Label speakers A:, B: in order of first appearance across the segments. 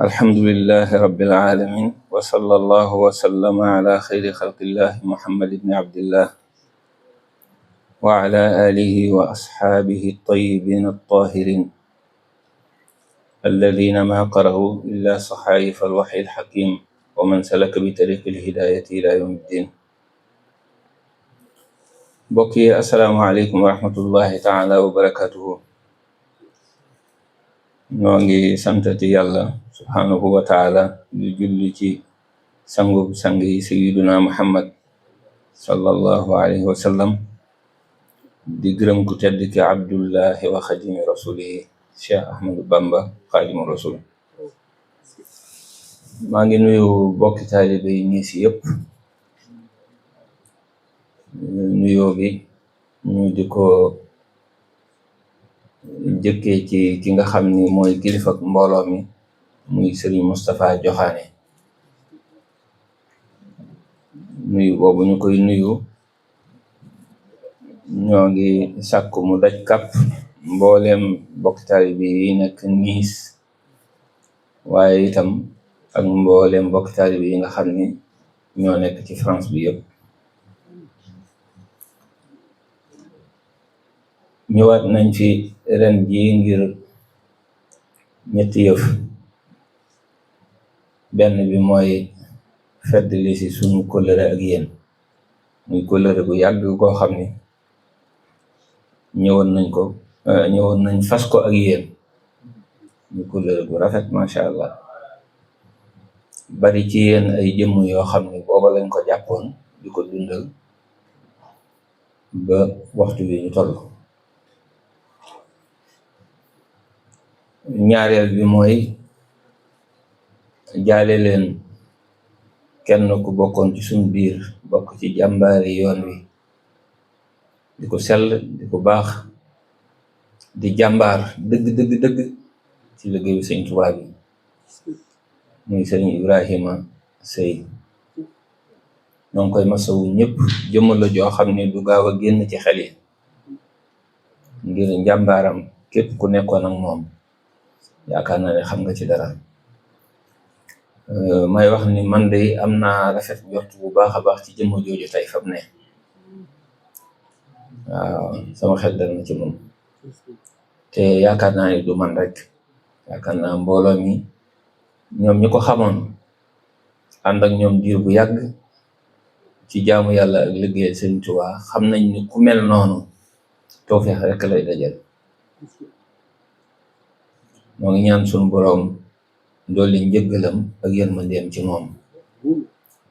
A: الحمد لله رب العالمين وصلى الله وسلم على خير خلق الله محمد بن عبد الله وعلى آله وأصحابه الطيبين الطاهرين الذين ما قرأوا إلا صحائف الوحي الحكيم ومن سلك بطريق الهداية إلى يوم الدين. بقي السلام عليكم ورحمة الله تعالى وبركاته. نوغي سنتي يالله سبحانه وتعالى لجلتي سنغب سنغي سيدنا محمد صلى الله عليه وسلم di gërëm ku tedd ki abdullahi wa xadimi rasulihi cheikh ahmadou bamba xaadimu rasul. maa ngi nuyu bokki taalibe yi ñi si yëpp. nuyoo bi ñu di ko jëkkee ci ki nga xam ni mooy kilifa mbooloo mi muy Serigne Moustapha Joxaane. nuyu boobu ñu koy nuyu ñoo ngi sàkku mu daj kàpp mbooleem bokki taalibe yi nekk Niis, waaye itam ak mbooleem bokki taalibe yi nga xam ni ñoo nekk ci France bi yëpp. ñëwaat nañ fi ren ji ngir ñetti yëf. benn bi mooy fedd li si suñu kóllëre ak yéen, muy kóllëre bu yàgg koo xam ni ñëwoon nañ fas ko ak yéen. muy kóllëre bu rafet macha allah. bari ci yéen ay jëmm yoo xam ni booba lañ ko jàppoon di ko dundal ba waxtu bi ñu toll. ñaareel bi mooy jaale leen kenn ku bokkoon ci suñu biir, bokk ci jàmbaari yoon wi, di ko sell, di ko baax, di jàmbaar dëgg ci liggéeyu sëñ Tuubaa bi, muy sëñ Ibrahima Sëy. ñoo ngi koy masawu ñëpp. jëmm la joo xam ne du gaaw a génn ci xel yi ngir njàmbaaram. képp ku nekkoon ak moom yaakaar naa ne xam nga ci dara. may wax ni man de am naa rafet njort bu baax a baax ci jëmm jooju tey fam ne. waaw sama xel dal na ci moom. te yaakaar naa ni du man rek, yaakaar naa mbooloo mi ñoom ñi ko xamoon ànd ak ñoom diir bu yàgg ci jaamu yàlla ak liggéeyal Sëñ Tuubaa xam nañ ni ku mel noonu tawfeex rek lay dajal. moo ngi ñaan suñu boroom dolli njëggalam ak yërmandeem ci moom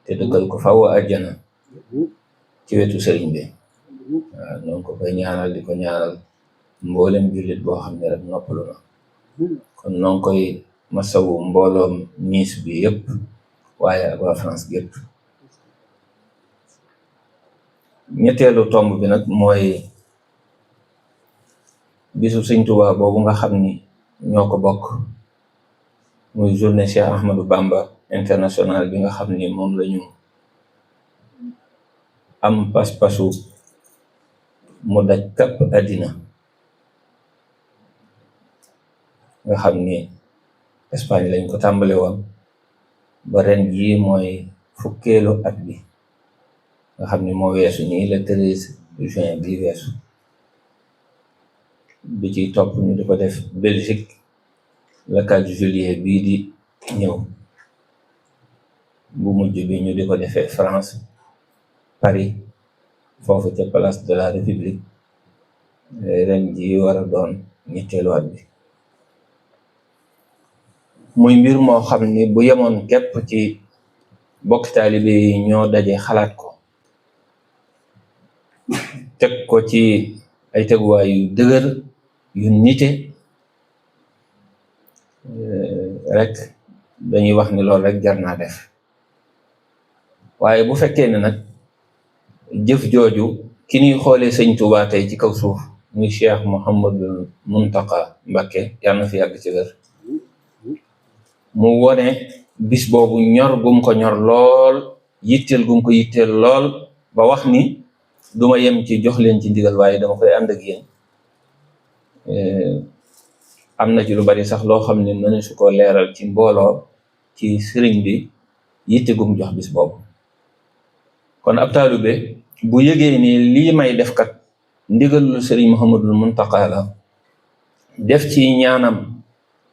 A: te dëkkal ko faw àjjana ci wetu sëriñ bi. waaw noonu ko koy ñaanal di ko ñaanal mboolem jullit boo xam ne rek noppalu na. kon noo ngi koy masawu mbooloom Niis bi yëpp, waaye ak waa France bi yëpp. ñetteelu tomb bi nag mooy bisu Sëñ Tuubaa boobu nga xam ni ñoo ko bokk, muy journée Cheikh Ahmadou Bamba international bi nga xam ni moom lañu am pas-pasu mu daj kapp àddina. nga xam ni Espagne lañ ko tàmbale woon ba ren jii mooy fukkeelu at bi, nga xam ni moo weesu nii le 13 juin bi weesu. bi ci topp ñu di ko def Belgique le 4 juillet bii di ñëw. bu mujj bi ñu di ko defee France, Paris, foofu ca place de la République. ren ji war a doon ñetteelu at bi. muy mbir moo xam ni bu yemoon képp ci bokki taalibe yi ñoo daje xalaat ko, teg ko ci ay teguwaay yu dëgër yu nite rek dañuy wax ni loolu rek jar naa def. waaye bu fekkee ne nag jëf jooju ki ñuy xoolee Sëñ Tuubaa tey ci kaw suuf muy Cheikh Mouhamadul Muntaqa Mbakke, yàlla na fi yàgg ci wér, mu wone bis boobu ñor gum ko ñor lool, yitteel gum ko yitteel lool, ba wax ni duma yem ci jox leen ci ndigal waaye dama koy ànd ak yéen. am na ci lu bari sax loo xam ne mëne su ko leeral ci mbooloo ci sëriñ bi yitte gum jox bis boobu. kon ab taalibe bu yëgee ni lii may def kat ndigalul sëriñ Muhammadul Muntaqa la, def ci ñaanam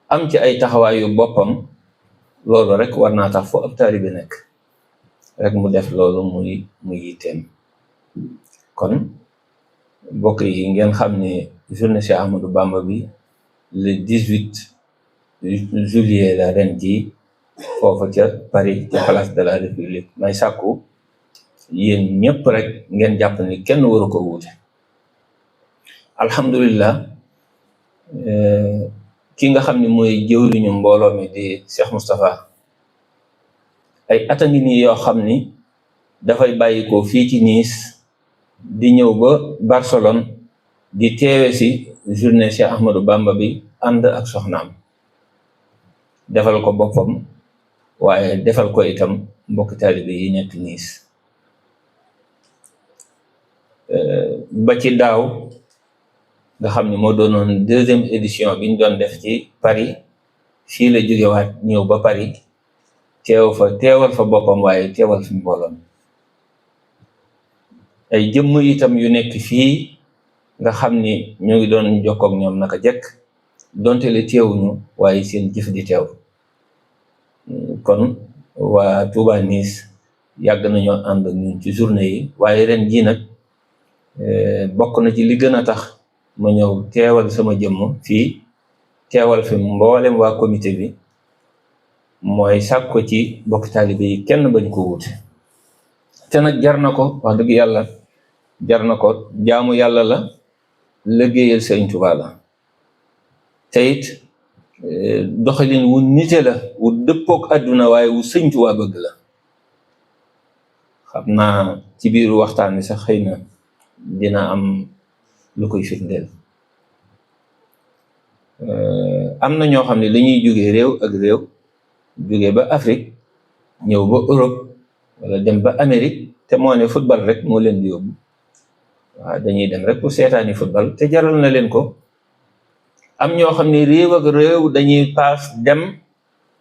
A: am ci ay taxawaayu boppam, loolu rek war naa tax fu ab taalibe nekk rek mu def loolu muy yitteem. kon mbokk yi ngeen xam ne journée Cheikh Ahmadou Bamba bi le 18 juillet la ren ji foofa ca Paris ca place de la République. may sàkku yéen ñëpp rek ngeen jàpp ni kenn waru ko wuute. alhamdulillah ki nga xam ne mooy jëwriñu mbooloo mi di Cheikh Moustapha ay at a ngi nii yoo xam ni dafay bàyyi ko fii ci Nice di ñëw ba Barcelone di teewe si journée Cheikh Ahmadou Bamba bi ànd ak soxnaam, defal ko boppam waaye defal ko itam mbokki taalibe yi nekk Nice. ba ci daaw nga xam ni moo doonoon 2e édition bi ñu doon def ci Paris, fii la jógewaat ñëw ba Paris teewal fa boppam waaye teewal fi mbooloom. ay jëmm itam yu nekk fii nga xam ni ñu ngi doon jokkoog ñoom naka jekk, donte le teewuñu waaye seen jëf di teew. kon waa Touba Nice yàgg nañoo ànd ak ñun ci journée yi, waaye ren jii nag bokk na ci li gën a tax ma ñëw teewal sama jëmm fii, teewal fi mboolem waa comité bi, mooy sàkk ko ci bokk taalibe yi kenn bañ ko wuute. te nag jar na ko, wax dëgg yàlla jar na ko. jaamu yàlla la, liggéeyal Sëriñ Tuubaa la, te it doxalin wu nite la, wu dëppook àdduna waaye wu Sëriñ Tuubaa bëgg la. xam naa ci biir waxtaan wi sax xëy na dina am lu koy firndeel. am na ñoo xam ne dañuy jóge réew ak réew, jóge ba Afrique ñëw ba Europe wala dem ba Amérique, te moo ne football rek moo leen di yóbbu. waaw dañuy dem rek pour seetaani football te jaral na leen ko. am ñoo xam ne réew ak réew dañuy paas dem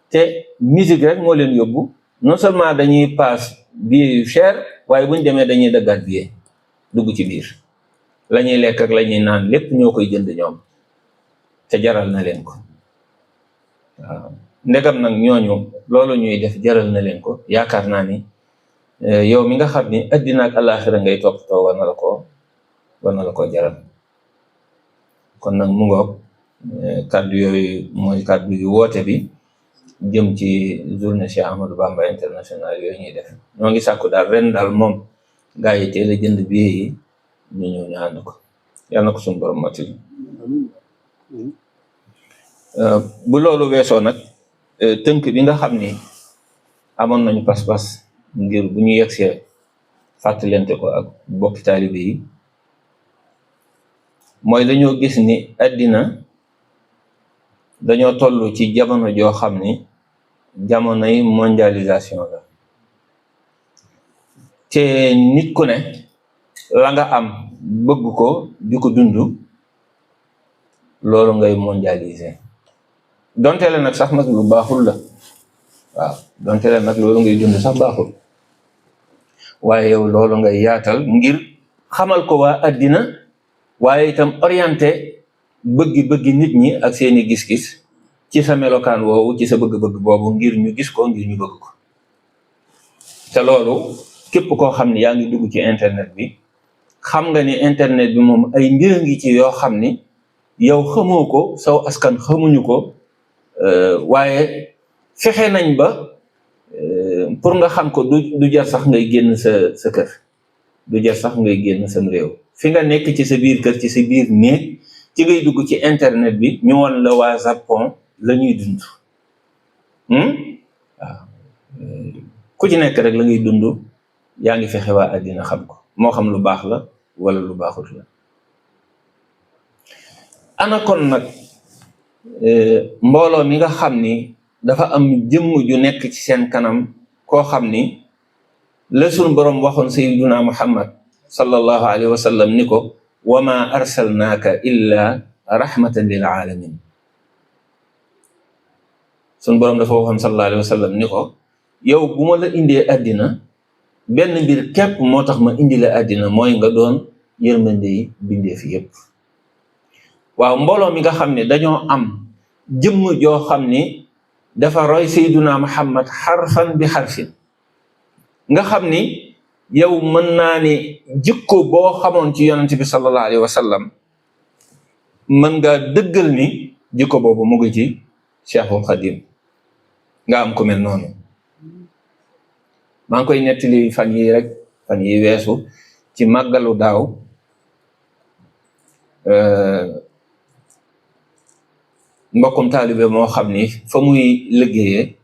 A: te musique rek moo leen yóbbu. non seulement dañuy paas billet yu cher, waaye buñ demee dañuy daggaat billet dugg ci biir. la ñuy lekk ak la ñuy naan lépp ñoo koy jënd ñoom, te jaral na leen ko. waaw ndegam nag ñooñu loolu ñuy def jaral na leen ko, yaakaar naa ni yow mi nga xam ni addina ak àllaaxira ngay toppatoo war na la ko jaral. kon nag mu ngoog kàddu yooyu mooy kàddu yu woote bi jëm ci journée Cheikh Ahmadou Bamba international yooyu ñuy def. ñoo ngi sàkku daal ren daal moom gaa yi teel a jënd billet yi ñu ñëw ñu ànd ko. yàlla na ko suñu borom mati. bu loolu weesoo nag tënk bi nga xam ni amoon nañu pas-pas ngir bu ñu yegsee fàttalente ko ak bokki taalibe yi, mooy dañoo gis ni àddina dañoo toll ci jamono joo xam ni jamonoy mondialisation la. te nit ku ne la nga am bëgg ko di ko dund, loolu ngay mondialiser. donte le nag sax nag lu baaxul la, waaw donte le nag loolu ngay dund sax baaxul, waaye yow loolu ngay yaatal ngir xamal ko waa àddina, waaye itam orienté bëggi nit ñi ak seeni gis-gis ci sa melokaan woowu, ci sa bëgg-bëgg boobu, ngir ñu gis ko, ngir ñu bëgg ko. te loolu képp koo xam ne yaa ngi dugg ci internet bi, xam nga ni internet bi moom ay mbir ngi ci yoo xam ni yow xamoo ko, saw askan xamuñu ko, waaye fexe nañ ba pour nga xam ko du jar sax ngay génn sa kër, du jar sax ngay génn sam réew. fi nga nekk ci sa biir kër, ci sa biir néeg, ci ngay dugg ci internet bi ñu woon la waa Japon la ñuy dund. waaw ku ci nekk rek la ngay dund yaa ngi fexe waa àddina xam ko, moo xam lu baax la wala lu baaxut la. ana kon nag mbooloo mi nga xam ni dafa am jëmm ju nekk ci seen kanam, koo xam ni la sunu borom waxoon sayyiduna Muhammad sallallahu alayhi wa sallam ni ko wa ma arsalnaaka illa rahmatan lil alamin. sun borom dafa waxoon sallallahu alayhi wa sallam ni ko yow bu ma la indee àddina benn mbir képp moo tax ma indi la àddina mooy nga doon yërmande yi bindee fi yépp. waaw mbooloo mi nga xam ne dañoo am jëmm joo xam ni dafa roy sayduna muhammad xarfan bi xarfin, nga xam ni yow mën naa ni jikko boo xamoon ci yonent bi sallallahu alayhi wa sallam mën nga dëggal ni jikko boobu mu ngi ci Cheikhul Khadim, nga am ku mel noonu. maa ngi koy nettali fan yi weesu ci màggalu daaw. mbokkum taalibe moo xam ni fa muy liggéeyee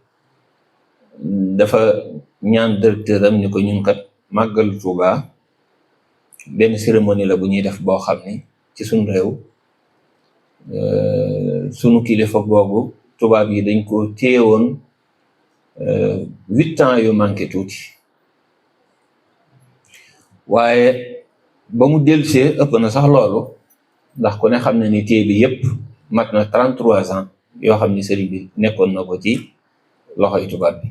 A: dafa ñaan directeur am ni ko ñun kat màggalu Tuuba benn cérémonie la bu ñuy def boo xam ni ci suñu réew sunu kilifa boobu tubaab yi dañ ko téye woon 8 ans yu manqué tuuti, waaye ba mu dellusee ëpp na sax loolu, ndax ku ne xam ne ni téye bi yépp mat na 33 ans yoo xam ni sëriñ bi nekkoon na ko ci loxoy tubaab bi.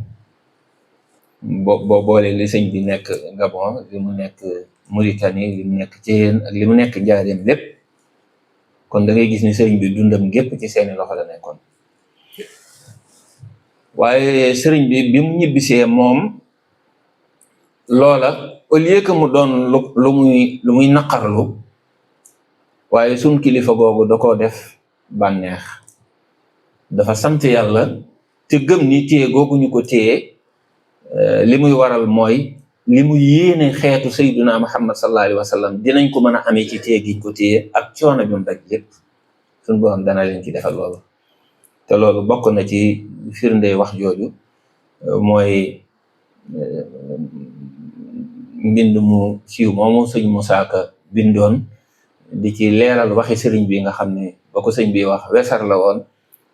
A: boo boolee li sëñ bi nekk Gabon, li mu nekk Mauritanie, li mu nekk Thiéyène ak li mu nekk Njaaréem lépp, kon da ngay gis ni sëriñ bi dundam gépp ci seeni loxo la nekkoon. waaye sëriñ bi mu ñibbisee moom loola au lieu que mu doon lu muy naqarlu, waaye suñ kilifa googu da koo def bànneex, dafa sant yàlla te gëm ni téye googu ñu ko téye li muy waral mooy li mu yéene xeetu sayyiduna muhammad sallallahu alayhi wa sallam dinañ ko mën a amee ci téye giñ ko téye ak coono bi mu daj lépp suñ borom dana leen ci defal loolu. te loolu bokk na ci firnde wax jooju mooy mbind mu siiw moomu sëñ Musaa Ka bindoon di ci leeral waxi sëriñ bi nga xam ne ba ko sëñ bi wax wesar la woon,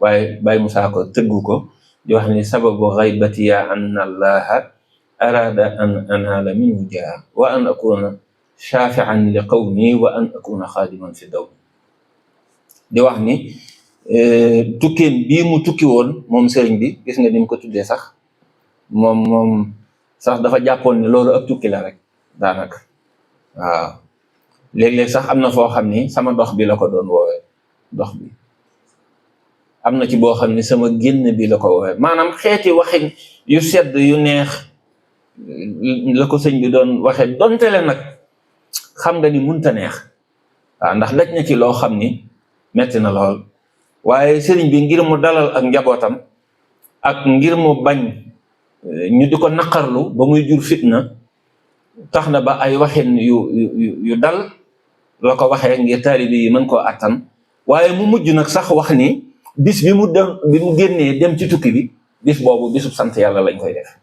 A: waaye Baay Musaa Ka tëggu ko di wax ni sababu xaybatiya an allaha arada an anaala minhu jaa wa an akuna shafian li qawmi wa an akuna xaadiman fi daw. di wax ni tukkeem bii mu tukki woon moom sëriñ bi, gis nga ni mu ko tuddee sax moom sax dafa jàppoon ni loolu ab tukki la rek daanaka. waaw léeg-léeg sax am na foo xam ni sama dox bi la ko doon woowee, dox bi am na ci boo xam ni sama génn bi la ko woowee, maanaam xeeti waxin yu sedd yu neex la ko sëñ bi doon waxee, donte le nag xam nga ni munta neex. waaw ndax daj na ci loo xam ni metti na lool, waaye sëriñ bi ngir mu dalal ak njabootam ak ngir mu bañ ñu di ko naqarlu ba muy jur fitna, tax na ba ay waxin yu dal la ko waxee ngir taalibe yi mën koo attan. waaye mu mujj nag sax wax ni bis bi mu génnee dem ci tukki bi, bis boobu bisub sant yàlla lañ koy def,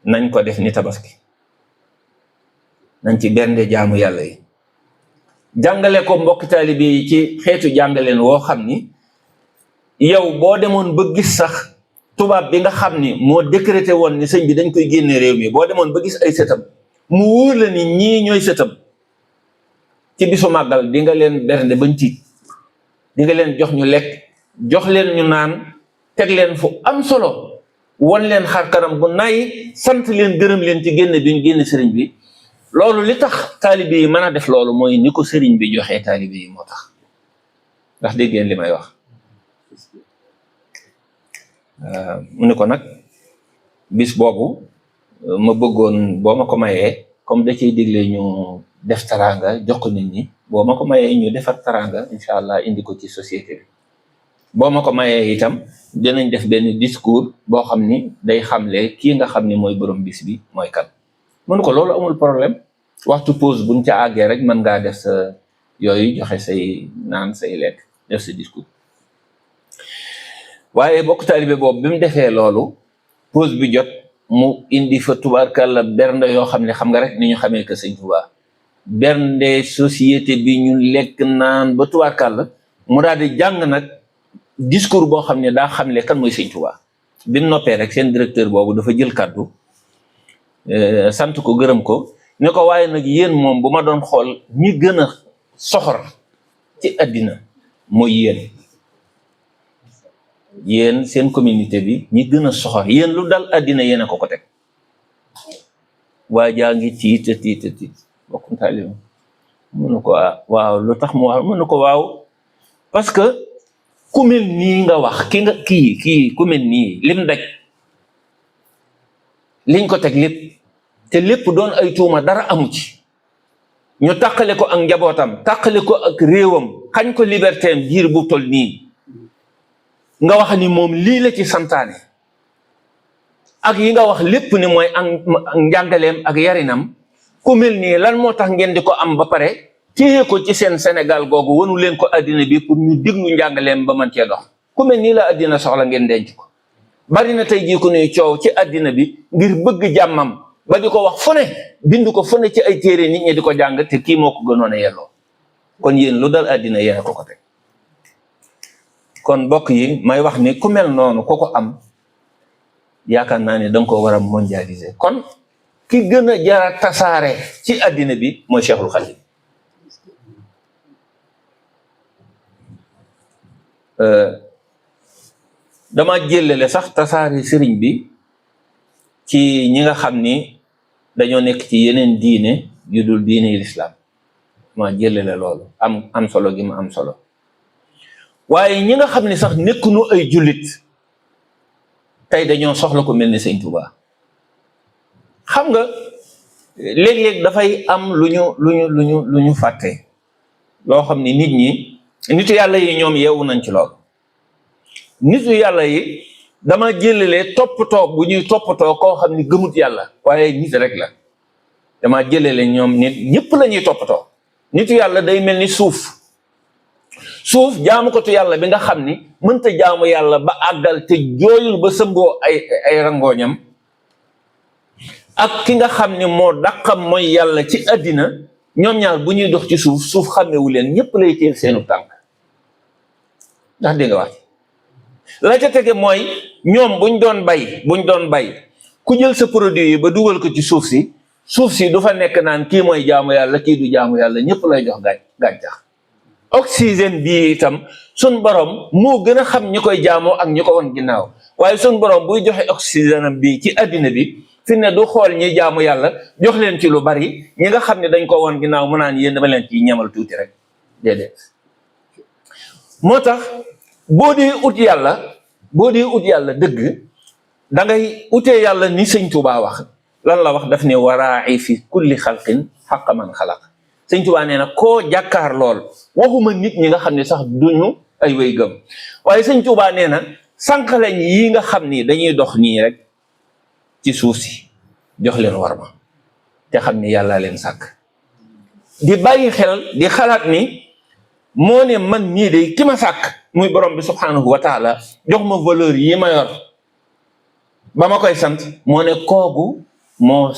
A: nañ ko def ni tabaski, nañ ci bernde jaamu yàlla yi, jàngale ko mbokk taalibe yi ci xeetu jàngaleen woo xam ni yow boo demoon ba gis sax tubaab bi nga xam ni moo décrété woon ni sëñ bi dañ koy génne réew mi, boo demoon ba gis ay sëtam mu wóor la ni ñii ñooy sëtam, ci bisu màggal di nga leen bernde bañ tiit, di nga leen jox ñu lekk, jox leen ñu naan, teg leen fu am solo, won leen xar kanam bu nay, sant leen gërëm leen ci génne bi ñu génne sëriñ bi. loolu li tax taalibe yi mën a def loolu mooy ni ko sëriñ bi joxee taalibe yi moo tax. ndax dégg ngeen li may wax. mu ne ko nag bis boobu ma bëggoon boo ma ko mayee, comme da ciy digle ñu def taraanga jox ko nit ñi, boo ma ko mayee ñu defar taraanga incha allah indi ko ci société bi. boo ma ko mayee itam dinañ def benn discours boo xam ni day xamle kii nga xam ni mooy borom bis bi mooy kan. mënu ko loolu amul problème, waxtu pause buñ ca àggee rek mën ngaa def sa yooyu, joxe say naan say lekk, def sa discours. waaye bokk taalibe boobu bi mu defee loolu, pause bi jot mu indi fa tubaarkàlla bernde yoo xam ne xam nga rek ni ñu xamee que sëñ Tuubaa, bernde société bi ñu lekk naan ba tubaarkàlla, mu daal di jàng nag discours boo xam ne daa xamle kan mooy sëñ Tuubaa. bi mu noppee rek seen directeur boobu dafa jël kàddu sant ko gërëm ko, ne ko waaye nag yéen moom bu ma doon xool ñi gën a soxor ci àddina mooy yéen. yéen seen communauté bi ñi gën a soxor yéen lu dal àddina yéen a ko teg waa jaa ngi tiit bokkum taalibe mënu ko waaw lu tax mu wax mënu ko waaw parce que ku mel nii nga wax kii ku mel nii lim daj liñ ko teg lépp te lépp doon ay tuuma dara amu ci ñu tàqale ko ak njabootam tàqale ko ak réewam xañ ko liberté am diir bu tol nii nga wax ni moom lii la ci santaane ak yi nga wax lépp ni mooy ak njàngaleem ak yarinam ku mel nii lan moo tax ngeen di ko am ba pare téye ko ci seen Sénégal googu wanu leen ko addina bi pour ñu diglu njàngaleem ba man cee dox ku mel nii la addina soxla ngeen denc ko bari na tey jii ku nuy coow ci addina bi ngir bëgg jàmmam ba di ko wax fu ne bind ko fu ne ci ay téere nit ñi di ko jàng te kii moo ko gënoon a yelloo kon yéen lu dal addina yéen a ko teg kon mbokk yi may wax ni ku mel noonu ku ko am yaakaar naa ne danga ko war a mondialiser kon ki gën a jara tasaare ci addina bi mooy Cheikhul Khadim dama jëlale sax tasaare sëriñ bi ci ñi nga xam ni dañoo nekk ci yeneen diine yu dul diine lislaam ma jëlale loolu am solo gi ma am solo waaye ñi nga xam ni sax nekkunu ay jullit tey dañoo soxla ko mel ni Sëñ Tuubaa xam nga léeg-léeg dafay am lu ñu fàtte loo xam ni nit ñi nitu yàlla yi ñoom yeewu nañ ci lool nitu yàlla yi dama jëlale toppatoo bu ñuy toppatoo koo xam ni gëmut yàlla waaye nit rek la dama jëlale ñoom nit ñëpp la ñuy toppatoo nitu yàlla day mel ni suuf jaamukatu yàlla bi nga xam ni mënta jaamu yàlla ba àggal te jooyul ba sëmboo ay rangooñam ak ki nga xam ni moo dàqam mooy yàlla ci àddina ñoom ñaar bu ñuy dox ci suuf xàmmewu leen ñëpp lay teel seenu tànk ndax dégg nga wax la ca tege mooy ñoom buñ doon bay ku jël sa produit yi ba dugal ko ci suuf si du fa nekk naan kii mooy jaamu yàlla kii du jaamu yàlla ñëpp lay jox gàncax oxygène bii itam sun borom moo gën a xam ñi koy jaamoo ak ñi ko won ginnaaw waaye sun borom buy joxe oxygène am bii ci àddina bi fi ne du xool ñi jaamu yàlla jox leen ci lu bari ñi nga xam ne dañ ko won ginnaaw mu naan yéen dama leen ci ñamal tuuti rek déedéet moo tax boo dee ut yàlla dëgg da ngay utee yàlla ni Sëñ Tuubaa wax lan la wax daf ne waraa'i fi kulli xalqin xaqa man xalaq Sëñ Tuubaa nee na koo jàkkaar lool waxuma nit ñi nga xam ne sax duñu ay way gëm waaye Sëñ Tuubaa nee na sànqaleñ yi nga xam ni dañuy dox nii rek ci suuf si jox leen warma te xam ni yàlla leen sàkk di bàyyi xel di xalaat ni moo ne man nii de ki ma sàkk muy borom bi subhanahu wa taala jox ma valeur yi ma yor ba ma koy sant moo ne kooku moo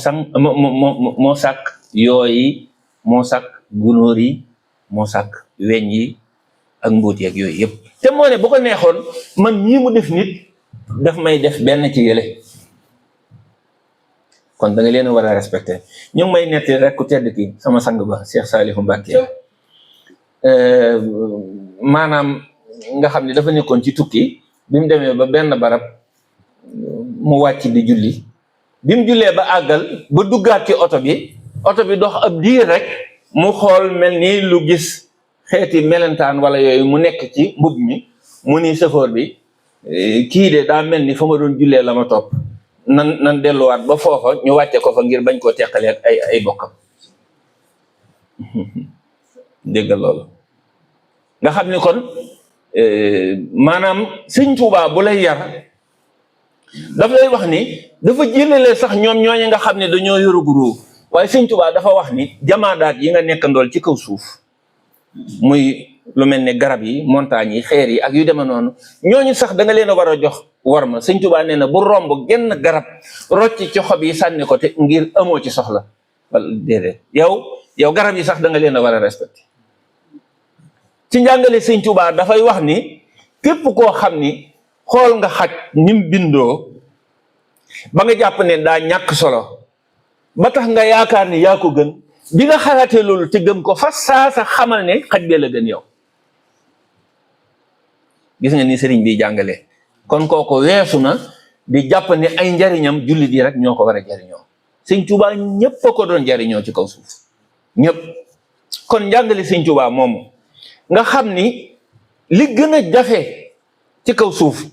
A: sàkk yooyu moo sàkk gunóor yi moo sàkk weñ yi ak mbóot yeeg yooyu yëpp te moo ne bu ko neexoon man ñii mu def nit daf may def benn ci yële kon da nga leen a war a respecté ñu ngi may netti rek ku tedd ki sama sang ba Cheikh Saliou Mbacké maanaam nga xam ne dafa nekkoon ci tukki bi mu demee ba benn barab mu wàcc di julli bi mu jullee ba àggal ba duggaat ci oto bi dox ab diir rek mu xool mel ni lu gis xeeti melentaan wala yooyu mu nekk ci mbub mi mu ni chauffeur bi kii de daa mel ni fa ma doon jullee la ma topp nan delluwaat ba foofa ñu wàcce ko fa ngir bañ koo teqalee ak ay bokkam dégg loolu nga xam ni kon maanaam Sëñ Tuubaa bu lay yar daf lay wax ni dafa jëlale sax ñoom ñooñu nga xam ne dañoo yorugu róo waaye Sëñ Tuubaa dafa wax ni jamaadaat yi nga nekkandool ci kaw suuf muy lu mel ne garab yi montagne yi xeer yi ak yu deme noonu ñooñu sax da nga leen a war a jox war ma Sëñ Tuubaa nee na bu romb genn garab rocc ci xob yi sànni ko te ngir amoo ci soxla wala déedéet yow garab yi sax da nga leen a war a respecté ci njàngale Sëñ Tuubaa dafay wax ni képp koo xam ni xool nga xaj nim bindoo ba nga jàpp ne daa ñàkk solo ba tax nga yaakaar ni yaa ko gën bi nga xalaatee loolu te gëm ko fa saa sa xamal ne xaj bee la gën yow gis nga ni sëriñ bi jàngale kon kooku weesu na di jàpp ne ay njariñam jullit yi rek ñoo ko war a jariñoo. Sëñ Tuubaa ñëpp a ko doon jariñoo ci kaw suuf ñëpp. kon njàngale Sëñ Tuubaa moomu nga xam ni li gën a jafe ci kaw suuf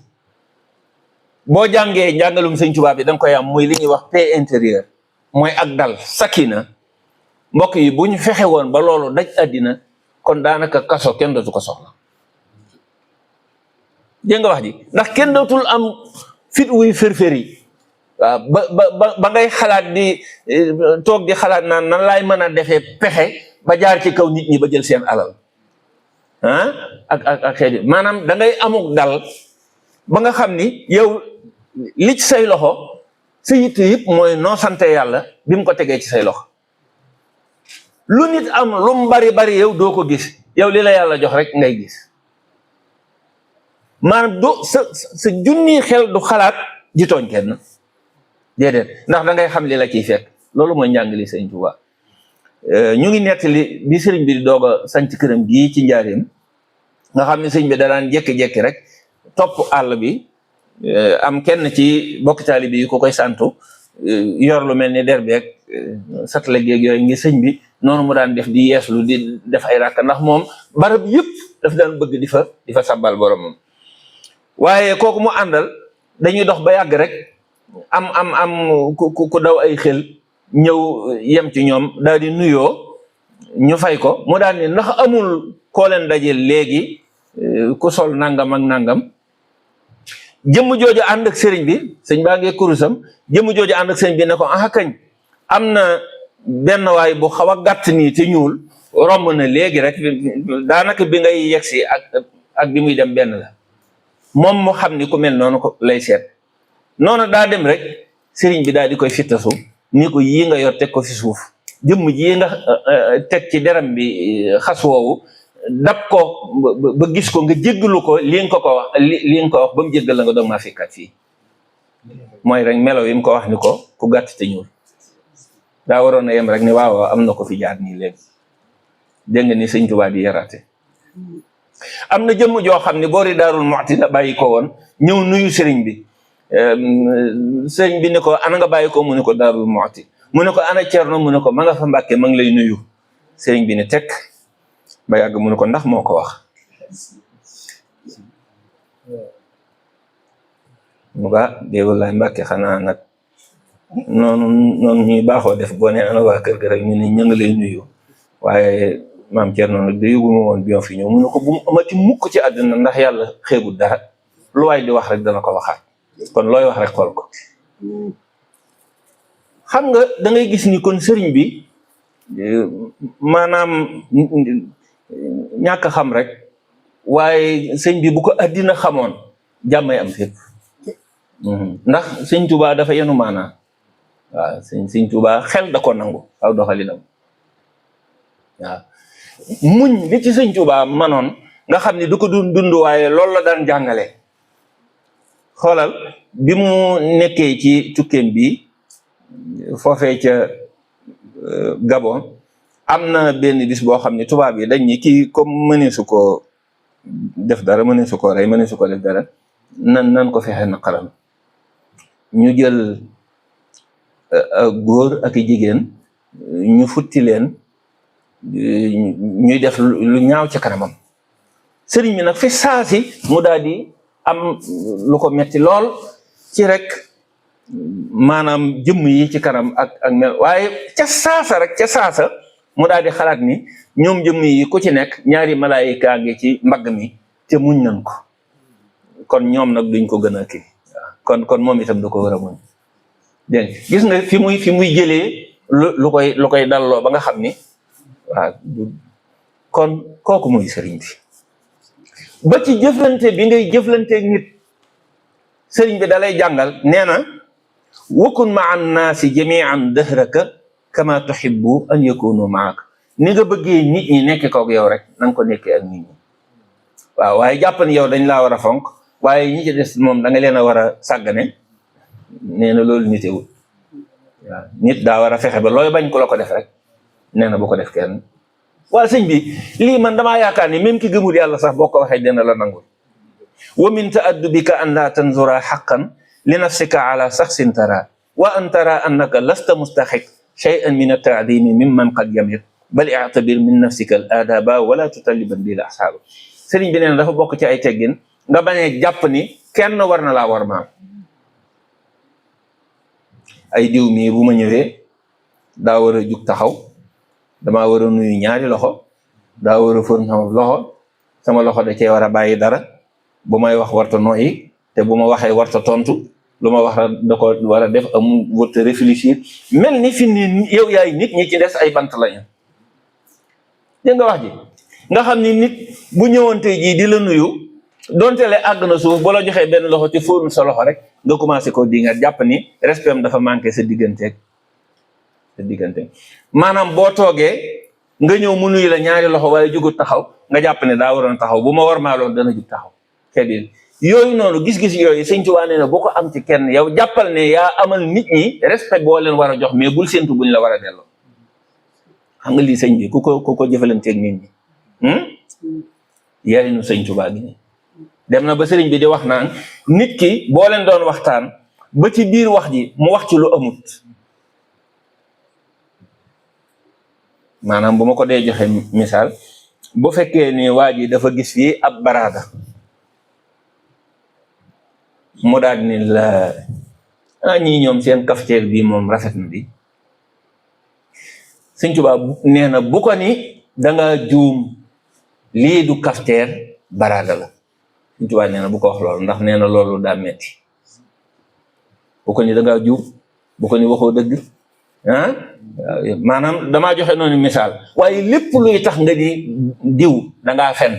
A: boo jàngee njàngalum Sëñ Tuubaa bi da nga koy am muy li ñuy wax paix intérieure, mooy ak dal sakina. mbokk yi bu ñu fexe woon ba loolu daj àddina kon daanaka kaso kenn dootu ko soxla. dégg nga wax ji, ndax kenn dootul am fit wuy fër-fëri waaw ba ngay xalaat di toog di xalaat naan nan laay mën a defee pexe ba jaar ci kaw nit ñi ba jël seen alal ak xeet maanaam da ngay amuk dal ba nga xam ni yow li ci say loxo sa yitte yëpp mooy noo sante yàlla bi mu ko tegee ci say loxo. lu nit am lu mu bari bari yow doo ko gis, yow li la yàlla jox rek ngay gis. maanaam du sa junni xel du xalaat di tooñ kenn déedéet, ndax da ngay xam li la ciy fekk. loolu mooy njàngale Sëñ Tuubaa. ñu ngi nettali bi sëriñ bi di doog a sanc këram gii ci njaareem nga xam ne sëñ bi da daan jékki-jékki rek topp àll bi am kenn ci bokk taalibe bi ku koy santu yor lu mel ni der beeg satale géeg yooyu ngi sëñ bi noonu mu daan def di yeeslu di def ay rakk, ndax moom barab yëpp daf daan bëgg di fa sabbal boromam. waaye kooku mu àndal dañuy dox ba yàgg rek am ku daw ay xel ñëw yem ci ñoom daal di nuyoo ñu fay ko mu daal ni ndax amul koo leen dajeel léegi ku sol nangam ak nangam. jëmm jooju ànd ak sëriñ bi, sëñ baa ngi kurusam, jëmm jooju ànd ak sëriñ bi ne ko ah kañ am na benn waay bu xaw a gàtt nii te ñuul romb na léegi rek daanaka bi ngay yegsi ak bi muy dem benn la. moom mu xam ni ku mel noonu ko lay seet noonu daa dem rek sëriñ bi daal di koy fittasu ni ko yii nga yor teg ko fi suuf, jëmm ji nga teg ci deram bi xas woowu dab ko ba gis ko nga jéggalu ko li nga ko wax li nga ko wax ba mu jéggal la nga doog maa fikkat fii. mooy rek melo yi mu ko wax ni ko ku gàtt te ñuul. daa waroon a yem rek ni waaw am na ko fi jaar nii léegi. dégg nga ni Sëñ Tuubaa di yaraate. am na jëmm joo xam ne boori Daarul Muxti la bàyyi ko woon ñëw nuyu sëriñ bi. sëriñ bi ne ko ana nga bàyyi ko mu ne ko Daarul Muxti mu ne ko ana Cerno mu ne ko ma nga fa Mbàkke ma ngi lay nuyu. sëriñ bi ne tekk ba yàgg mu ne ko ndax moo ko wax. mu ga dee wallaay Mbàkke xanaa nag noonu ñuy baaxoo def boo ne ana waa kër ga rek ñu ne ñu ngi lay nuyu waaye maam Cerno nag da yëguma woon bi fi ñëw mu ne ko bu mu amati mukk ci àddina ndax yàlla xeebul dara lu waay di wax rek dana ko waxaat kon looy wax rek xool ko. xam nga da ngay gis ni kon sëriñ bi maanaam ñàkk xam rek waaye sëñ bi bu ko àddina xamoon jàmmay am fépp. ndax Sëñ Tuubaa dafa yenu maanaa waaw Sëñ Tuubaa xel da ko nangu aw doxalinam waaw muñ li ci Sëñ Tuubaa manoon nga xam ni du ko dund waaye loolu la daan jàngale. xoolal bi mu nekkee ci tukkeem bi foofee ca Gabon am na benn bis boo xam ne tubaab yi dañ ni kii comme mënee su ko def dara mënee su ko rey mënee su ko def dara nan ko fexe naqaram ñu jël góor ak jigéen ñu futti leen ñuy def lu ñaaw ci kanamam. sëriñ bi nag fi saasi mu daal di am lu ko metti lool ci rek maanaam jëmm yi ci kanam ak mel waaye ca saasa mu daal di xalaat ni ñoom jëmm yi ku ci nekk ñaari malaayika ngi ci mbagg mi te muñ nañ ko kon ñoom nag duñ ko gën a kii kon moom itam da ko war a muñ. dégg gis nga fi muy jëlee lu koy dalloo ba nga xam ni waaw kon kooku muy sëriñ bi. ba ci jëflante bi ngay jëflanteeg nit sëriñ bi dalay jàngal nee na wakun ma an naasi jamian dahraka kama tuhibbu an yakunu maaka ni nga bëggee nit ñi nekk kook yow rek na nga ko nekkee ak nit ñi waaw waaye jàpp ni yow dañ laa war a fonk waaye ñi ci des moom da nga leen a war a sàggane nee na loolu nitewul waaw nit daa war a fexe ba looy bañ ku la ko def rek nee na bu ko def kenn. waa sëñ bi lii man damaa yaakaar ni même ki gëmul yàlla sax boo ko waxee dina la nangul wa min ta'addubika an la tanzura haqqan li nafsika ala shakhsin tara wa an tara annaka lasta mustahiq shay'an min at-ta'dimi mimman qad yamir bal i'tabir min nafsika al-adaba wala tutalliban bil ahsab. sëriñ bi nee na dafa bokk ci ay teggin nga bañ a jàpp ni kenn war na laa war maam. ay diw mii bu ma ñëwee daa war a jug taxaw, damaa war a nuyu ñaari loxo, daa war a fën sama loxo da cee war a bàyyi dara, bu may wax warta nooyi, te bu ma waxee warta tontu, lu ma wax da ko war a def amul warta réfléchir, mel ni fi ni yow yaay nit ñi ci des ay bant lañu. dégg nga wax ji nga xam ni nit bu ñëwante jii di la nuyu donte le àgg na suuf bu la joxee benn loxo ci fóonu sa loxo rek nga commencé ko di nga jàpp ni respect dafa manqué sa diggante maanaam boo toogee nga ñëw mu nuyu la ñaari loxo waaye jugut taxaw nga jàpp ne daa waroon taxaw, bu ma war maa loon dana jug taxaw. c'est-à-dire yooyu noonu gis-gis yooyu Sëñ Tuubaa nee na boo ko am ci kenn yow jàppal ne yaa amal nit ñi respect boo leen war a jox, mais bul séntu buñ la war a delloo. xam nga lii sëñ bi ku ko jëfalanteeg nit ñi yarinu Sëñ Tuubaa gi nii dem na ba sëriñ bi di wax naan nit ki boo leen doon waxtaan ba ci biir wax ji mu wax ci lu amut, maanaam bu ma ko dee joxe misaal, bu fekkee ni waa ji dafa gis fii ab baraada mu daal ni la ñii ñoom seen cafetière bii moom rafet na di. Sëñ Tuubaa nee na bu ko ni danga juum, lii du cafetière baraada la. Sëñ Tuubaa nee na bu ko wax loolu, ndax nee na loolu daa metti. bu ko ni danga juum, bu ko ni waxoo dëgg maanaam damaa joxe noonu misaal, waaye lépp luy tax nga di diw dangaa fen,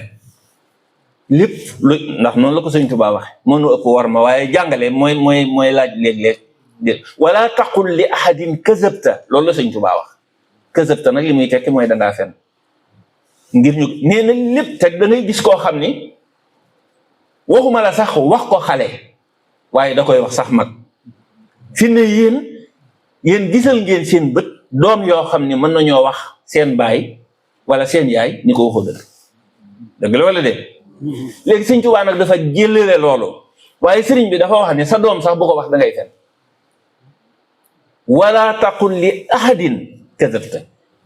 A: lépp lu ndax noonu la ko Sëñ Tuubaa waxe mënu ëpp war ma, waaye jàngale mooy laaj léeg-léeg wala taqul li ahadin kazabta, loolu la Sëñ Tuubaa wax. kazabta nag li muy tekki mooy dangaa fen, ngir ñu nee na lépp te da ngay gis koo xam ni waxuma la sax wax ko xale waaye da koy wax sax mag. fi ne yéen gisal ngeen seen bët doom yoo xam ne mën nañoo wax seen baay wala seen yaay ni ko waxoo dëgg la wala de. léegi Sëñ Tuubaa nag dafa jëlale loolu, waaye sëriñ bi dafa wax ne sa doom sax bu ko wax da ngay fen. wala taqul li ahadin kazabta,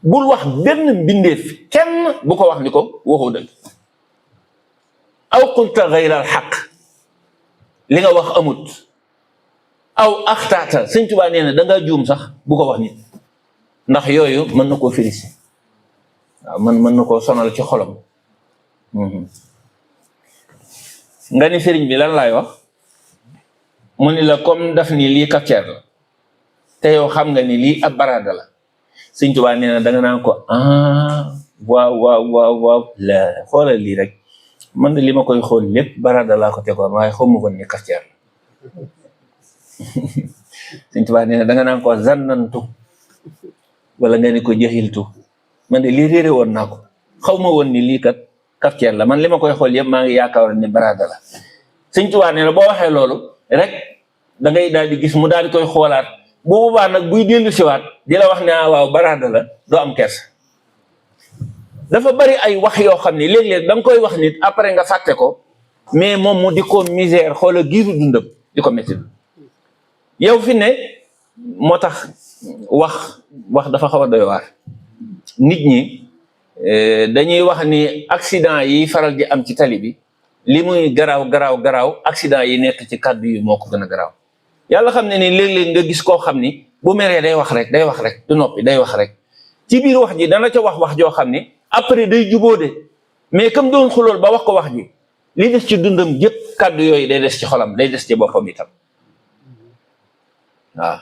A: bul wax benn mbindeef kenn bu ko wax ni ko waxoo dëgg. aw qulta gayra al xaq, li nga wax amut. aw axtaata, Sëñ Tuubaa nee na dangaa juum sax bu ko wax nit, ndax yooyu mën na koo firisi, waaw mën na koo sonal ci xolam. nga ni sëriñ bi lan laay wax, mu ni la comme daf ni lii cafetière la te yow xam nga ni lii ab baraada la. Sëñ Tuubaa nee na danga naan ko waaw la xoolal lii rek, man de li ma koy xool lépp baraada laa ko tegoon waaye xaw ma woon ni cafetière la. Sëñ Tuubaa nee na danga naan ko zannantu wala nga ni ko jahiltu, man de lii réere woon naa ko, xaw ma woon ni lii kat cafetière la, man li ma koy xool yëpp maa ngi yaakaar ni baraada la. Sëñ Tuubaa nee na boo waxee loolu rek da ngay daal di gis mu daal di koy xoolaat, bu boobaa nag buy dellu siwaat di la wax ne waaw baraada la, doo am kersa. dafa bari ay wax yoo xam ne léeg-léeg da nga koy wax nit après nga fàtte ko, mais moom mu di ko misère xoola giiru dundam di ko métti. yow fi ne moo tax wax dafa xaw a doy waar. nit ñi dañuy wax ni accident yi faral di am ci tali bi li muy garaaw accident yi nekk ci kàddu yi moo ko gën a garaaw. yàlla xam ne ni léeg-léeg nga gis koo xam ni bu meree day wax rek du noppi, day wax rek ci biir wax ji dana ca wax joo xam ni après day jubóode, mais comme doon xulool ba wax ko wax ji li des ci dundam jëpp kàddu yooyu day des ci xolam, day des ci boppam itam. waaw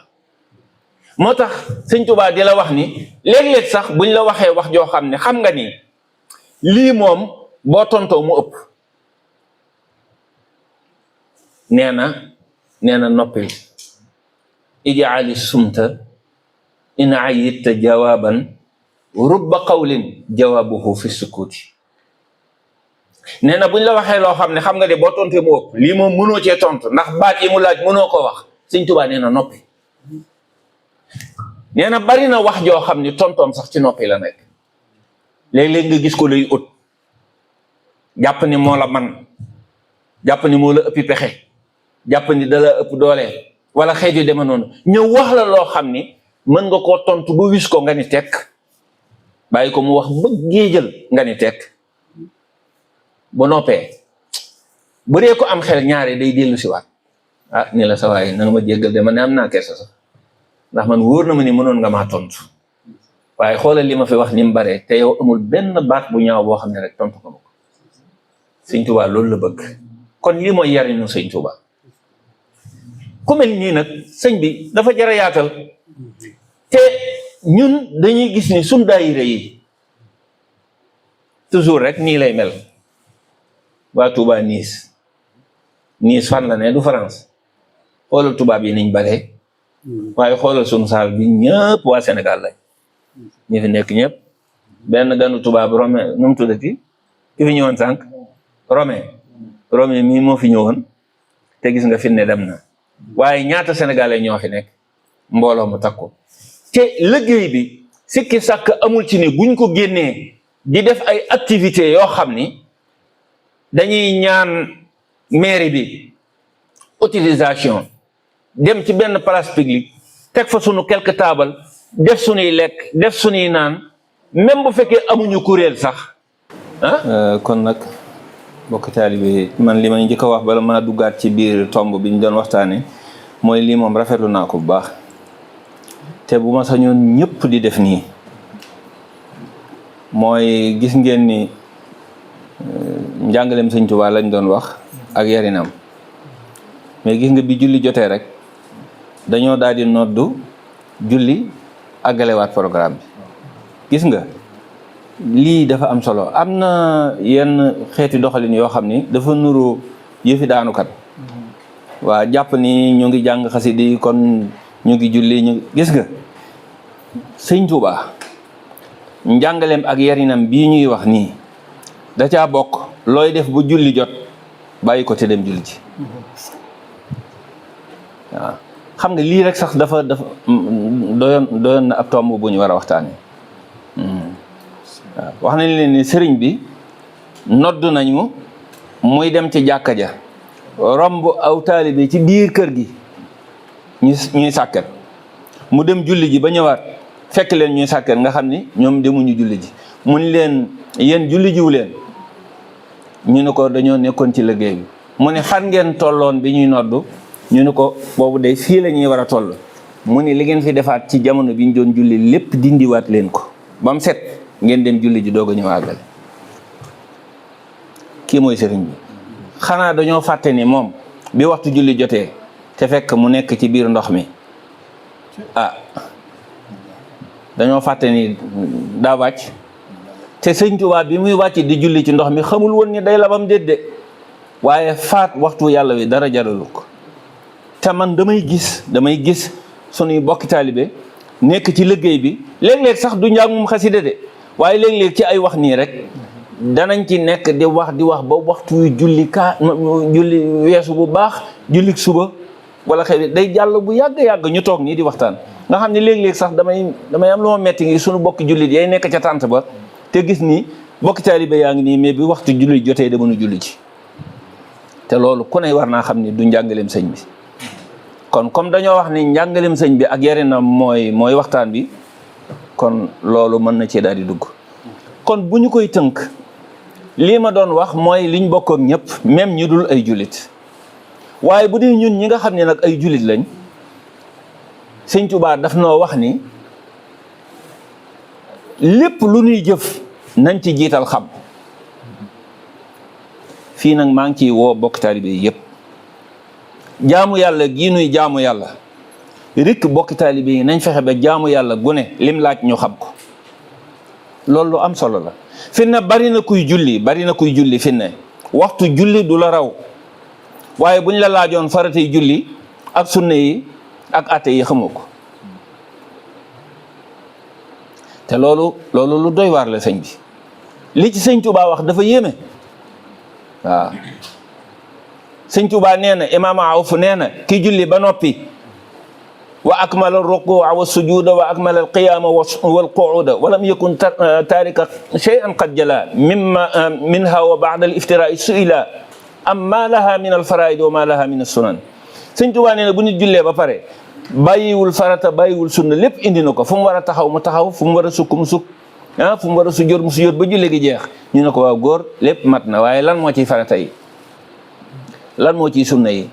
A: moo tax Sëñ Tuubaa di la wax ni léeg-léeg sax buñ la waxee wax joo xam ne xam nga ni lii moom boo tontoo mu ëpp, nee na noppil. ijaali sumta in ayitta jawaaban rubba qawlin jawaabuhu fi sukuuti. nee na buñ la waxee loo xam ne xam nga de boo tontee mu ëpp, lii moom mënoo cee tontu ndax baat yi mu laaj mënoo ko wax. Sëñ Tuubaa nee na noppi. nee na bari na wax joo xam ni tontoom sax ci noppi la nekk. léeg-léeg nga gis ko lay ut jàpp ni moo la man jàpp ni moo la ëppi pexe jàpp ni da la ëpp doole wala xeet yu deme noonu ñëw wax la loo xam ni mën nga koo tontu ba wis ko nga ni tekk bàyyi ko mu wax ba géejal nga ni tekk ba noppee bu dee ko am xel ñaare day dellu si waat ni la sa waay na nga ma jéggal de man ne am naa kersa sax ndax man wóor na ma ni mënoon nga maa tontu waaye xoolal li ma fi wax ni mu bare te yow amul benn baat bu ñaaw boo xam ne rek tontu ko ma ko. Sëñ Tuubaa loolu la bëgg kon lii mooy yarinu Sëñ Tuubaa ku mel nii nag sëñ bi dafa jar a yaatal te ñun dañuy gis ni suñ daayira yi toujours rek nii lay mel waa Touba Nice fan la ne du France xoolal tubaab yi niñ bare waaye xoolal sunu saal bi ñëpp waa Sénégal lañ ñi fi nekk ñëpp benn ganu tubaab Romain nu mu tuddati ki fi ñëwoon sànq Romain mii moo fi ñëwoon te gis nga fi ne dem na waaye ñaata sénégalais ñoo fi nekk mbooloo mu takku te liggéey bi sikki sàkk amul ci ni buñ ko génnee di def ay activités yoo xam ni dañuy ñaan mairie bi autorisation dem ci benn place publique teg fa sunu quelque table def sunuy lekk def sunuy naan même bu fekkee amuñu kuréel sax kon nag bokk taalibe man li may njëkk a wax bala maa duggaat ci biir tomb bi ñu doon waxtaane mooy lii moom rafetlu naa ko bu baax te bu ma sañoon ñëpp di def nii mooy gis ngeen ni njàngaleem Sëñ Tuubaa lañ doon wax ak yarinam mais gis nga bi julli jotee rek dañoo daal di noddu julli àggalewaat programme bi gis nga lii dafa am solo am na yenn xeeti doxalin yoo xam ni dafa nuru yëfi daanukat waa jàpp ni ñu ngi jàng xasida yi kon ñu ngi julli gis nga Sëñ Tuubaa njàngaleem ak yarinam bii ñuy wax nii da caa bokk looy def bu julli jot bàyyi ko te dem julli ji waaw xam nga lii rek sax dafa doyoon na ab tomb bu ñu war a waxtaane waaw wax nañ leen ni sëriñ bi nodd nañu muy dem ci jàkka ja romb aw taalibe ci biir kër gi ñuy sàkket mu dem julli ji ba ñëwaat fekk leen ñuy sàkket nga xam ni ñoom demuñu julli ji mun leen yéen julli jiwu leen ñu ne ko dañoo nekkoon ci liggéey bi mu ne fan ngeen tolloon bi ñuy noddu ñu ne ko boobu de fii la ñuy war a toll mu ni li ngeen fi defaat ci jamono bi ñu doon julli lépp dindiwaat leen ko ba mu set ngeen dem julli ji doog a ñëw àggale kii mooy sëriñ bi xanaa dañoo fàtte ni moom bi waxtu julli jotee te fekk mu nekk ci biir ndox mi dañoo fàtte ni daa wàcc te Sëñ Tuubaa bi muy wàcc di julli ci ndox mi xamul woon ni day labam déedéet waaye faat waxtu yàlla wi dara jaralu ko te man damay gis sunuy bokki taalibe nekk ci liggéey bi léeg-léeg sax du njàngum xasida de waaye léeg-léeg ci ay wax nii rek danañ ci nekk di wax ba waxtu wi julli weesu bu baax julli suba wala xëy day jàll bu yàgg ñu toog nii di waxtaan nga xam ne léeg-léeg sax damay am lu ma metti ngi sunu bokki jullit yay nekk ca tànt ba te gis ni bokki taalibe yaa ngi nii mais bi waxtu julli jotee demuñu julli ci te loolu ku ne war naa xam ni du njàngaleem sëñ bi kon comme dañoo wax ni njàngaleem sëñ bi ak yarinam mooy waxtaan bi kon loolu mën na ci daal di dugg kon bu ñu koy tënk lii ma doon wax mooy liñ bokk ak ñëpp même ñu dul ay jullit waaye bu dee ñun ñi nga xam ne nag ay jullit lañ Sëñ Tuubaa daf noo wax ni lépp lu ñuy jëf nañ ci jiital xam fii nag maa ngi ciy woo bokk taalibe yi yëpp jaamu yàlla gii nuy jaamu yàlla rikk bokk taalibe yi nañ fexe ba jaamu yàlla gune lim laaj ñu xam ko loolu lu am solo la fi ne bari na kuy julli fi ne waxtu julli du la raw waaye buñ la laajoon faratay julli ak sunna yi ak atte yi xamoo ko te loolu lu doy waar la sëñ bi li ci Sëñ Tuubaa wax dafa yéeme waaw Sëñ Tuubaa nee na imaam Awf nee na ki julli ba noppi wa akmala rukuu'a wa sujuuda wa akmala alqiyaama wal qu'uuda wa lam yakun taarika shay'an qad jala minha wa ba'da al-iftiraa'i su'ila am maa laha min al faraid wa maa laha min as sunan. Sëñ Tuubaa nee na bu nit jullee ba pare bàyyiwul farata bàyyiwul sunna lépp indi na ko. fu mu war a taxaw mu taxaw, fu mu war a sukk mu sukk, fu mu war a sujjóot mu sujjóot ba julli gi jeex. ñu ne ko waaw góor lépp mat na, waaye lan moo ciy farata yi, lan moo ciy sunna yi,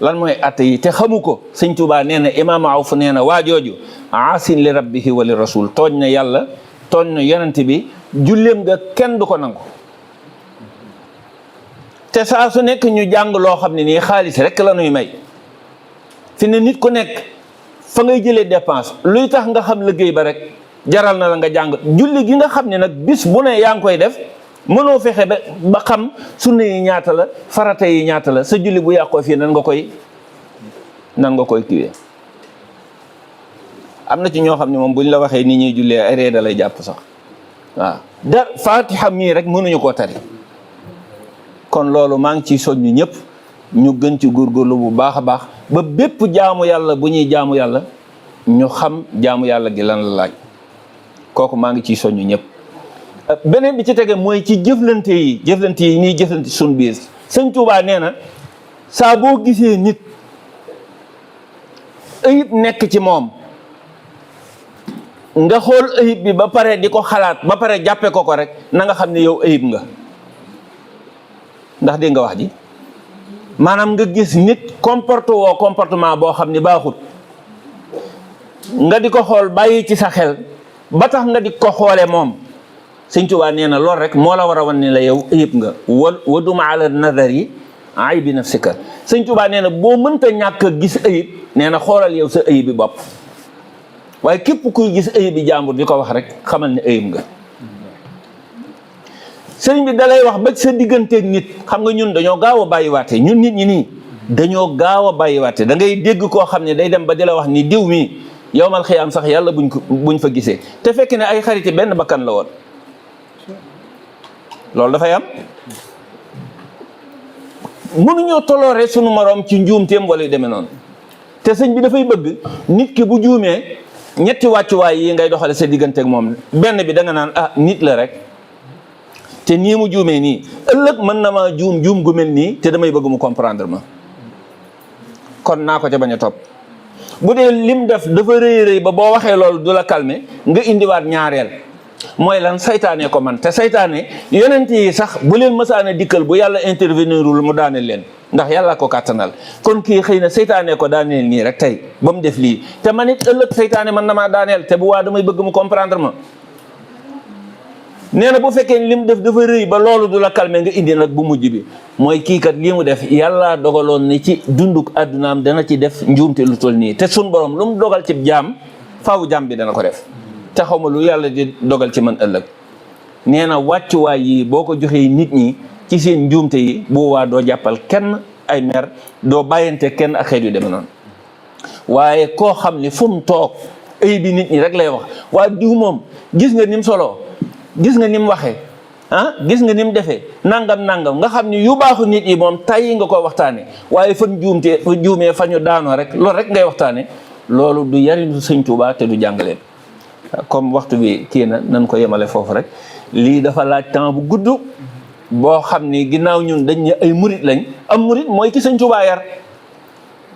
A: lan mooy atte yi te xamu ko. Sëñ Tuubaa nee na imaam Awf nee na waa jooju aasin li rabbihi wa li rasul, tooñ na yàlla tooñ na yonent bi, julleem nga kenn du ko nangu. te saa su nekk ñu jàng loo xam ne nii xaalis rek la ñuy may. fi ne nit ku nekk fa ngay jëlee dépense luy tax nga xam liggéey ba rek jaral na la nga jàng. julli gi nga xam ne nag bis bu ne yaa ngi koy def mënoo fexe ba xam sunna yi ñaata la, farata yi ñaata la, sa julli bu yàqoo fii nan nga koy kiwee. am na ci ñoo xam ne moom buñ la waxee ni ñuy jullee ay reeda lay jàpp sax waaw. Fatiha mii rek mënuñu koo tari. kon loolu maa ngi ciy soññu ñëpp ñu gën ci góorgóorlu bu baax a baax ba bépp jaamu yàlla bu ñuy jaamu yàlla ñu xam jaamu yàlla gi lan la laaj. kooku maa ngi ciy soññu ñëpp. beneen bi ci tege mooy ci jëflante yi nii jëflante suñ biir. Sëñ Tuubaa nee na saa boo gisee nit ayib nekk ci moom nga xool ayib bi ba pare di ko xalaat ba pare jàppe ko rek na nga xam ne yow ayib nga. ndax dégg nga wax ji, maanaam nga gis nit comportement boo xam ne baaxut nga di ko xool bàyyi ci sa xel ba tax nga di ko xoole moom. Sëñ Tuubaa nee na loolu rek moo la war a wan ne la yow ayib nga. wa duma ala nadari aybi nafsika. Sëñ Tuubaa nee na boo mënta ñàkk a gis ayib nee na xoolal yow sa ayib bi bopp, waaye képp kuy gis ayib bi jàmbur di ko wax rek xamal ne ayib nga. sëriñ bi dalay wax ba sa digganteeg nit. xam nga ñun dañoo gaaw a bàyyiwaate, ñun nit ñi nii dañoo gaaw a bàyyiwaate. da ngay dégg koo xam ne day dem ba di la wax ni diw mi yowmal xiyaam sax yàlla buñ fa gisee, te fekk ne ay xariti benn bakkan la woon. loolu dafay am. mënuñoo toloore sunu moroom ci njuumteem wala yu demee noonu. te sëñ bi dafay bëgg nit ki bu juumee ñetti wàccuwaay yi ngay doxale sa digganteeg moom. benn bi da nga naan nit la rek, te nii mu juumee nii ëllëg mën na maa juum gu mel nii te damay bëgg mu comprendre ma, kon naa ko ca bañ a topp. bu dee lim def dafa rëy ba boo waxee loolu du la calmer, nga indiwaat ñaareel mooy lan, saytaane ko man. te saytaane yonent yi sax bu leen mësaane dikkal bu yàlla intervenirul mu daaneel leen, ndax yàlla ko kàttanal. kon kii xëy na saytaane ko daaneel nii rek tey ba mu def lii, te man it ëllëg saytaane man na maa daaneel te bu waa damay bëgg mu comprendre ma. nee na bu fekkee li mu def dafa rëy ba loolu du la calmer, nga indi nag bu mujj bi mooy kii kat lii mu def yàlla dogaloon ni ci dunduk àddunaam dana ci def njuumte lu toll nii, te sun borom lu mu dogal ci jaam faaw jaam bi dana ko def, te xaw ma lu yàlla di dogal ci man ëllëg. nee na wàccuwaay yi boo ko joxee nit ñi ci seen njuumte yi bu waa doo jàppal kenn ay mer, doo bàyyante kenn ak xeet yu demee noonu. waaye koo xam ne fu mu toog ay bi nit ñi rek lay wax, waa diw moom gis nga ni mu soloo, gis nga ni mu waxee, gis nga ni mu defee nangam nga xam ni yu baaxu nit yi moom tàyyi nga ko waxtaane, waaye fan juumee fa ñu daanoo rek loolu rek ngay waxtaane. loolu du yarinu Sëñ Tuubaa te du jàngaleen. comme waxtu bi kii na nañ ko yemale foofu rek. lii dafa laaj temps bu gudd boo xam ni ginnaaw ñun dañ ne ay murit lañ. am murit mooy ki Sëñ Tuubaa yar,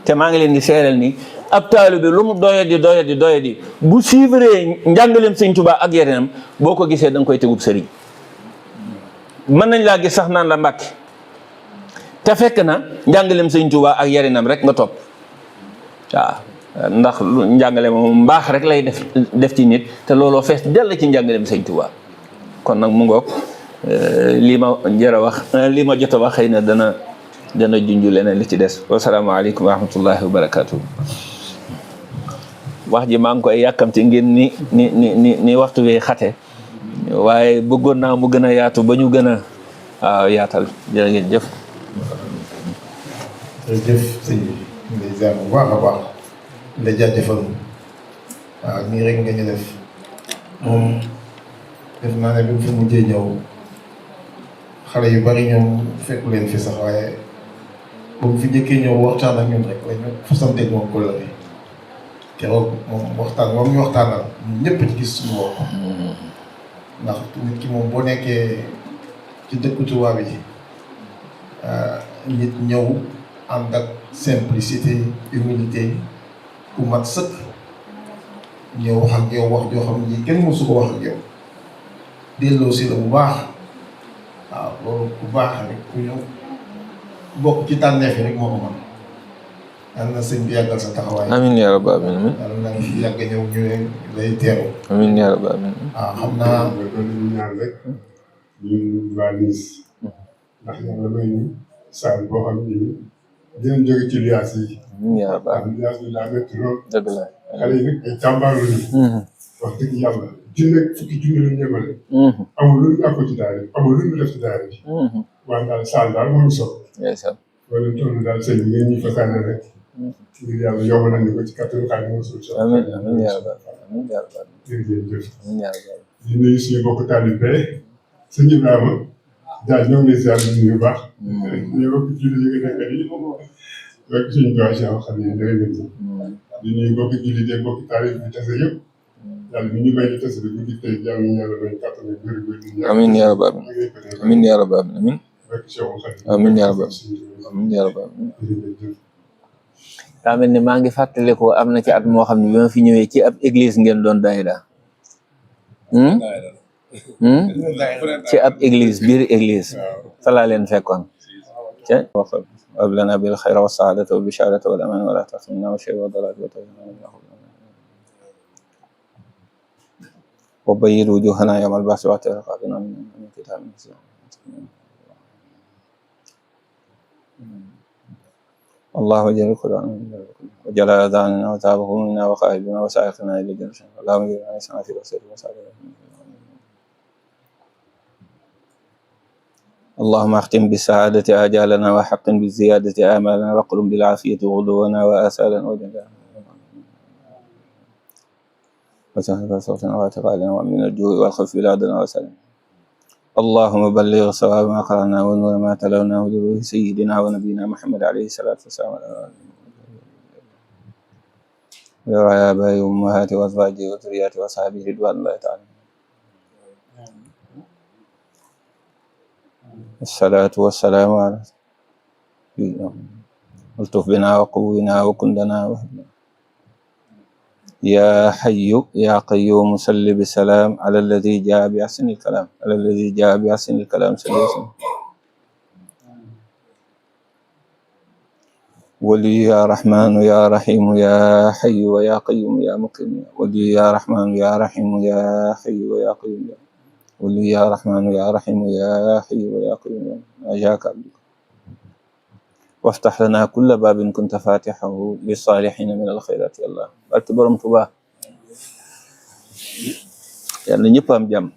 A: te maa ngi leen di seeral ni ab taalibe bi lu mu doyadi bu suivre njàngaleem Sëñ Tuubaa ak yeneenam boo ko gisee da nga koy tegub sëriñ. mën nañ laa gis sax naan la Mbàkke, te fekk na njàngaleem Sëñ Tuubaa ak yeneenam rek nga topp. waaw ndax njàngale moom mbaax rek lay def ci nit, te looloo fees dell ci njàngaleem Sëñ Tuubaa. kon nag mu ngoog lii ma jot a wax xëy na dana junju leneen li ci des. wasalaamaaleykum wa rahmatullahi wa barakaatu. wax ji maa ngi koy yàkkamti ngeen ni waxtu wi xate, waaye bëggoon naa mu gën a yaatu ba ñu gën a yaatal. jërë ngeen jëf.
B: jërëjëf sëñ bi ñu ngi lay ziar bu baax a baax di la jaajëfal. waaw nii rek nga ñu def moom def naa ne bi mu fi mujjee ñëw xale yu bari ñoom fekku leen fi sax, waaye ba mu fi njëkkee ñëw waxtaan ak ñun rek la ñu fasanteeg moom ko la bi keroog moom waxtaan moom ñu waxtaanal ñun ñëpp ci gis suñu bopp. ndax nit ki moom boo nekkee ci dëkku tubaab yi nit ñëw ànd ak simplicité humilité ku mat sëkk ñëw wax ak yow wax joo xam ne kenn mësu ko wax ak yow delloo si la bu baax waaw loolu ku baax rek ku ñëw bokk ci tànneef yi rek moo ko mën yàlla na sëñ bi yàggal sa taxawaay.
C: amiin yaa rabbal aalamiin.
B: yàlla na nga fi yàgg ñëw ñëwee lay teeru.
C: amiin yaa rabbal aalamiin.
B: waaw xam naa.
D: ñu ñaan rek ñun waa Nice ndax yàlla may ñu saal boo xam ne dinañ jóge ci liaas yi.
C: amiin yaa rabbal aalamiin.
D: liaas bi daa métti lool.
C: dëgg la.
D: xale yi nag ay jàmbaar lañu. wax dëgg yàlla junne fukki junne lañu ñemale. amul lu ñu àggoo ci daara bi amul lu ñu def ci daara bi. waaye daal saal daal moo ñu soxla.
C: ndeysaan.
D: wala toll daal sëñ bi ngeen ñuy fasaane rek. ngir yàlla yomb nañu ko ci kattanu Xaadimu Rasuul.
C: amiin amiin yaa rabbal aalamiin yaa rabbal aalamiin.
D: jërëjëf.
C: amiin yaa rabbal aalamiin.
D: di nuyu suñu mbokk taalibe sëñ Ibrahima daal ñoo ngi lay ziar di nuyu bu baax. ñu bokk julli yi nga nekk nii rek suñu doyen Cheikh xam ne jërëjëf. di nuyu mbokki jullit yi mbokki taalibe bi tase yëpp. yàlla mi ñu may ñu tase bi guddi tey jàmm ñu yàlla may kàttan ak wér gu
C: amiin yaa rabbal aalamiin. amiin yaa rabbal aalamiin.
D: rek Cheikh Khadim.
C: amiin yaa rabbal amiin yaa rabbal aalamiin. daa mel ni maa ngi fàttaliku am na ci at moo xam ne bi ma fi ñëwee ci ab église ngeen doon daayira ci ab église biir église fa laa leen fekkoon te waxal ablana bil xayra wa saadata wa bisharata wal aman wala taxmina wa shay'a wa dalat wa bayyid wujuhana yawmal ba'si wa tarqabina min kitabin الله وجل القرآن وجل أذاننا وتاب همومنا وقائدنا وسائقنا إلى الجنة اللهم اجعل على سمعتي بصيري وسعادتي اللهم اختم بالسعادة آجالنا وحقن بالزيادة آمالنا وقرم بالعافية غدونا وآسالنا وجلانا وسهل صوتنا واعتقالنا ومن الجوع والخوف بلادنا وسلم اللهم بلغ صواب ما قرأنا ونور ما تلوناه لروح سيدنا ونبينا محمد عليه الصلاة والسلام يا آبائي وأمهاتي وأزواجي وذرياتي وأصحابي رضوان الله تعالى الصلاة والسلام على سيدنا والطف بنا وقونا وكن لنا وهبنا يا حي يا قيوم صل بسلام على الذي جاء بأحسن الكلام على الذي جاء بأحسن الكلام صلى الله عليه وسلم ولي يا رحمن يا رحيم يا حي ويا قيوم يا مقيم ولي يا رحمن يا رحيم يا حي ويا قيوم ولي يا رحمن يا رحيم يا حي ويا قيوم أجاك عبدك وافتح لنا كل باب كنت فاتحه للصالحين من الخيرات يا الله barke borom Tuubaa yàlla ñëpp am jàmm